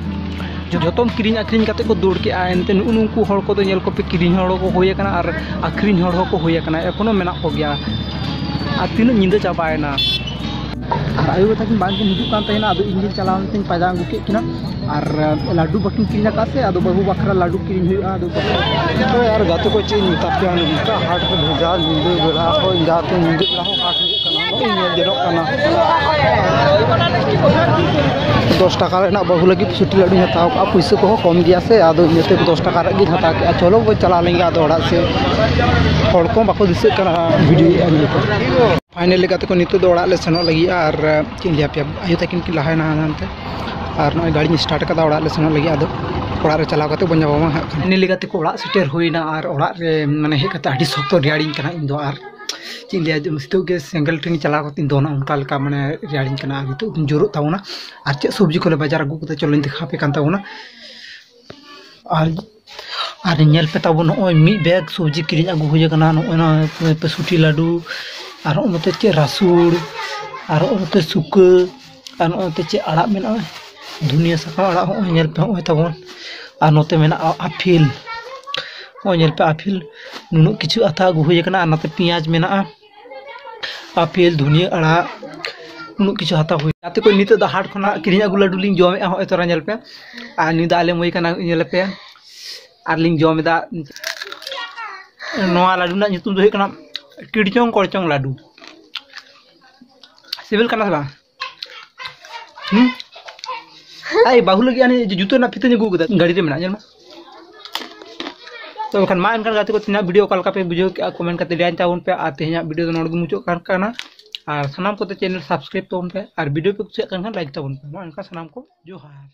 ᱡᱚᱛᱚᱢ ᱠᱤᱨᱤᱧ ᱟᱹᱠᱷᱨᱤᱧ ᱠᱟᱛᱮ ᱠᱚ ᱫᱟᱹᱲ ᱠᱮᱜᱼᱟ᱾ ᱮᱱᱛᱮ ᱱᱩᱜᱼᱩ ᱱᱩᱠᱩ ᱦᱚᱲ ᱠᱚᱫᱚ ᱧᱮᱞ ᱠᱚᱯᱮ, ᱠᱤᱨᱤᱧ ᱦᱚᱲ ᱦᱚᱸᱠᱚ ᱦᱩᱭ ᱟᱠᱟᱱᱟ ᱟᱨ ᱟᱹᱠᱷᱨᱤᱧ ᱦᱚᱲ ᱦᱚᱸᱠᱚ ᱦᱩᱭ ᱟᱠᱟᱱᱟ, ᱮᱠᱷᱚᱱᱳ ᱢᱮᱱᱟᱜ ᱠᱚᱜᱮᱭᱟ᱾ ᱟᱨ ᱛᱤᱱᱟᱹᱜ ᱧᱤᱫᱟᱹ ᱪᱟᱵᱟᱭᱮᱱᱟ᱾ ᱟᱨ ᱟᱭᱳ ᱛᱟᱹᱠᱤᱱ ᱵᱟᱝᱠᱤᱱ ᱦᱤᱡᱩᱜ ᱠᱟᱱ ᱛᱟᱦᱮᱱᱟ, ᱟᱫᱚ ᱤᱧ ᱜᱤᱧ ᱪᱟᱞᱟᱣ ᱞᱮᱱ ᱛᱤᱧ ᱯᱟᱸᱡᱟ ᱟᱹᱜᱩ ᱠᱮᱫ ᱠᱤᱱᱟ᱾ ᱟᱨ ᱞᱟᱹᱰᱩ ᱵᱟᱹᱠᱤᱱ ᱠᱤᱨᱤᱧ ᱟᱠᱟᱫ ᱥᱮ, ᱟᱫᱚ ᱵᱟᱹᱦᱩ ᱵᱟᱠᱷᱨᱟ ᱞᱟᱹᱰᱩ ᱠᱤᱨᱤᱧ ᱦᱩᱭᱩᱜᱼᱟ᱾ ᱟᱫᱚ ᱛᱚ ᱟᱨ ᱜᱟᱛᱮ ᱠᱚ, ᱪᱮᱫ ᱤᱧ ᱢᱮᱛᱟ ᱯᱮᱭᱟ, ᱱᱚᱝᱠᱟ ᱦᱟᱴ ᱨᱮ ᱵᱷᱮᱡᱟᱞ, ᱧᱤᱫᱟᱹ ᱵᱮᱲᱟ ᱦᱚᱸ ᱡᱟᱛᱮ ᱧᱤᱫᱟᱹ ᱵᱮᱲᱟ ᱦᱚᱸ ᱦᱟᱴ ᱦᱩᱭᱩᱜ ᱠᱟᱱᱟ, ᱱᱚᱜᱼᱚᱭ ᱧᱮᱞ ᱡᱚᱱᱚᱜ ᱠᱟᱱᱟ᱾ ᱫᱚᱥ ᱴᱟᱠᱟ ᱨᱮᱱᱟᱜ ᱵᱟᱹᱦᱩ ᱞᱟᱹᱜᱤᱫ ᱥᱩᱴᱤ ᱞᱟᱹᱰᱩᱧ ᱦᱟᱛᱟᱣ ᱠᱟᱜᱼᱟ, ᱯᱩᱭᱥᱟᱹ ᱠᱚᱦᱚᱸ ᱠᱚᱢ ᱜᱮᱭᱟ ᱥᱮ, ᱟᱫᱚ ᱤᱱᱟᱹᱛᱮ ᱫᱚᱥ ᱴᱟᱠᱟ ᱨᱮᱭᱟᱜ ᱜᱤᱧ ᱦᱟᱛᱟᱣ ᱠᱮᱜᱼᱟ᱾ ᱪᱚᱞᱚ ᱵᱚ ᱪᱟᱞᱟᱣ ᱞᱮᱱ ᱜᱮ ᱟᱫᱚ ᱚᱲᱟᱜ ᱥᱮᱫ, ᱦᱚᱲ ᱠᱚᱦᱚᱸ ᱵᱟᱠᱚ ᱫᱤᱥᱟᱹᱜ ᱠᱟᱱᱟ ᱵᱷᱤᱰᱤᱭᱳ ᱧᱮᱞ ᱠᱚ᱾ ᱯᱷᱟᱭᱱᱟᱞᱤ ᱜᱟᱛᱮ ᱠᱚ, ᱱᱤᱛᱚᱜ ᱫᱚ ᱚᱲᱟᱜ ᱞᱮ ᱥᱮᱱᱚᱜ ᱞᱟᱹᱜᱤᱫ᱾ ᱟᱨ ᱪᱮᱫ ᱤᱧ ᱞᱟᱹᱭ ᱟᱯᱮᱭᱟ, ᱟᱭᱳ ᱛᱟᱹᱠᱤᱱ ᱠᱤᱱ ᱞᱟᱦᱟᱭᱮᱱᱟ ᱦᱟᱱᱛᱮ, ᱟᱨ ᱱᱚᱜᱼᱚᱭ ᱜᱟᱹᱰᱤᱧ ᱥᱴᱟᱨᱴ ᱠᱟᱫᱟ, ᱚᱲᱟᱜ ᱞᱮ ᱥᱮᱱᱚᱜ ᱞᱟᱹᱜᱤᱫ᱾ ᱟᱫᱚ ᱚᱲᱟᱜ ᱨᱮ ᱪᱟᱞᱟᱣ ᱠᱟᱛᱮ ᱵᱚᱱ ᱧᱟᱯᱟᱢᱟ ᱦᱟᱸᱜ ᱠᱷᱟᱱ᱾ ᱯᱷᱟᱭᱱᱟᱞᱤ ᱜᱟᱛᱮ ᱠᱚ, ᱚᱲᱟᱜ ᱥᱮᱴᱮᱨ ᱦᱩᱭᱱᱟ᱾ ᱟᱨ ᱚᱲᱟᱜ ᱨᱮ ᱢᱟᱱᱮ ᱦᱮᱡ ᱠᱟᱛᱮ ᱟᱹᱰᱤ ᱥᱚᱠᱛᱚ ᱨᱮᱭᱟᱲᱤᱧ ᱠᱟᱱᱟ ᱤᱧ ᱫᱚ᱾ ᱟᱨ ᱪᱮᱫ ᱤᱧ ᱞᱟᱹᱭᱟ, ᱱᱤᱛᱚᱜ ᱜᱮ ᱥᱮᱸᱜᱮᱞ ᱴᱷᱮᱱᱤᱧ ᱪᱟᱞᱟᱣ ᱠᱟᱛᱮᱧ ᱫᱚᱱᱟ, ᱚᱱᱠᱟ ᱞᱮᱠᱟ ᱢᱟᱱᱮ ᱨᱮᱭᱟᱲᱤᱧ ᱠᱟᱱᱟ᱾ ᱟᱨ ᱱᱤᱛᱚᱜ ᱫᱚᱧ ᱡᱳᱨᱚᱜ ᱛᱟᱵᱚᱱᱟ᱾ ᱟᱨ ᱪᱮᱫ ᱥᱚᱵᱽᱡᱤ ᱠᱚᱞᱮ ᱵᱟᱡᱟᱨ ᱟᱹᱜᱩ ᱠᱟᱫᱟ, ᱪᱚᱞᱚᱧ ᱫᱮᱠᱷᱟᱣ ᱟᱯᱮ ᱠᱟᱱ ᱛᱟᱵᱚᱱᱟ᱾ ᱟᱨ, ᱟᱨ ᱧᱮᱞ ᱯᱮ ᱛᱟᱵᱚᱱ, ᱱᱚᱜᱼᱚᱭ ᱢᱤᱫ ᱵᱮᱜᱽ ᱥᱚᱵᱽᱡᱤ ᱠᱤᱨᱤᱧ ᱟᱹᱜᱩ ᱦᱩᱭ ᱟᱠᱟᱱᱟ᱾ ᱱᱚᱜᱼᱚᱭ ᱱᱚᱣᱟ ᱯᱮ ᱥᱩᱴᱤ ᱞᱟᱹᱰᱩ, ᱟᱨ ᱱᱚᱜᱼᱚᱭ ᱱᱚᱛᱮ ᱪᱮᱫ ᱨᱟᱹᱥᱩᱱ, ᱟᱨ ᱱᱚᱜᱼᱚᱭ ᱱᱚᱛᱮ ᱪᱮᱫ ᱟᱲᱟᱜ ᱢᱮᱱᱟᱜᱼᱟ, ᱫᱷᱩᱱᱤᱭᱟᱹ ᱥᱟᱠᱟᱢ ᱟᱲᱟᱜ᱾ ᱱᱚᱜᱼᱚᱭ ᱧᱮᱞ ᱯᱮ, ᱱᱚᱜᱼᱚᱭ ᱛᱟᱵᱚᱱ᱾ ᱟᱨ ᱱᱚᱛᱮ ᱢᱮᱱᱟᱜᱼᱟ ᱟᱯᱷᱮᱞ, ᱱᱚᱜᱼᱚᱭ ᱧᱮᱞ ᱯᱮ ᱟᱯᱷᱮᱞ, ᱱᱩᱱᱟᱹᱜ ᱠᱤᱪᱷᱩ ᱟᱛᱟ ᱟᱹᱜᱩ ᱦᱩᱭ ᱟᱠᱟᱱᱟ᱾ ᱟᱨ ᱱᱚᱛᱮ ᱯᱮᱸᱭᱟᱡᱽ ᱢᱮᱱᱟᱜᱼᱟ, ᱟᱯᱮᱞ, ᱫᱷᱩᱱᱤᱭᱟᱹ ᱟᱲᱟᱜ, ᱩᱱᱟᱹᱜ ᱠᱤᱪᱷᱩ ᱦᱟᱛᱟᱣ ᱦᱩᱭ᱾ ᱜᱟᱛᱮ ᱠᱚ, ᱱᱤᱛᱚᱜ ᱫᱚ ᱦᱟᱴ ᱠᱷᱚᱱᱟᱜ ᱠᱤᱨᱤᱧ ᱟᱹᱜᱩ ᱞᱟᱹᱰᱩ ᱞᱤᱧ ᱡᱚᱢᱮᱫᱼᱟ, ᱦᱚᱸᱜᱼᱚᱭ ᱛᱚᱨᱟ ᱧᱮᱞ ᱯᱮ᱾ ᱟᱨ ᱱᱤᱭᱟᱹ ᱫᱚ ᱟᱞᱮ ᱢᱟᱹᱭ ᱠᱟᱱᱟ, ᱧᱮᱞ ᱯᱮ᱾ ᱟᱨ ᱞᱤᱧ ᱡᱚᱢ ᱮᱫᱟ᱾ ᱱᱚᱣᱟ ᱞᱟᱹᱰᱩ ᱨᱮᱱᱟᱜ ᱧᱩᱛᱩᱢ ᱫᱚ ᱦᱩᱭᱩᱜ ᱠᱟᱱᱟ ᱠᱤᱲᱪᱚᱝ ᱠᱚᱲᱪᱚᱝ ᱞᱟᱹᱰᱩ᱾ ᱥᱤᱵᱤᱞ ᱠᱟᱱᱟ ᱥᱮ ᱵᱟᱝ? ᱦᱩᱸ? ᱟᱭ ᱵᱟᱹᱦᱩ ᱞᱟᱹᱜᱤᱫ ᱟᱹᱱᱤᱡ ᱡᱩᱛᱟᱹ ᱨᱮᱱᱟᱜ ᱯᱷᱤᱛᱟᱹᱧ ᱟᱹᱜᱩ ᱠᱟᱫᱟ, ᱜᱟᱹᱰᱤ ᱨᱮ ᱢᱮᱱᱟᱜᱼᱟ, ᱧᱮᱞ ᱢᱮ᱾ ᱛᱚ ᱮᱱᱠᱷᱟᱱ ᱢᱟ, ᱮᱱᱠᱷᱟᱱ ᱜᱟᱛᱮ ᱠᱚ, ᱛᱮᱦᱮᱧᱟᱜ ᱵᱷᱤᱰᱤᱭᱳ ᱚᱠᱟ ᱞᱮᱠᱟ ᱯᱮ ᱵᱩᱡᱷᱟᱹᱣ ᱠᱮᱜᱼᱟ, ᱠᱚᱢᱮᱱᱴ ᱠᱟᱛᱮ ᱞᱟᱹᱭ ᱛᱟᱵᱚᱱ ᱯᱮ᱾ ᱟᱨ ᱛᱮᱦᱮᱧᱟᱜ ᱵᱷᱤᱰᱤᱭᱳ ᱫᱚ ᱱᱚᱰᱮ ᱜᱮ ᱢᱩᱪᱟᱹᱫ ᱠᱟᱱ ᱠᱟᱱᱟ᱾ ᱟᱨ ᱥᱟᱱᱟᱢ ᱠᱚᱛᱮ ᱪᱮᱱᱮᱞ ᱥᱟᱵᱥᱠᱨᱟᱭᱤᱵ ᱛᱟᱵᱚᱱ ᱯᱮ, ᱟᱨ ᱵᱷᱤᱰᱤᱭᱳ ᱯᱮ ᱠᱩᱥᱤᱭᱟᱜ ᱠᱟᱱ ᱠᱷᱟᱱ ᱞᱟᱭᱤᱠ ᱛᱟᱵᱚᱱ ᱯᱮ᱾ ᱢᱟ ᱮᱱᱠᱷᱟᱱ ᱥᱟᱱᱟᱢ ᱠᱚ ᱡᱚᱦᱟᱨ᱾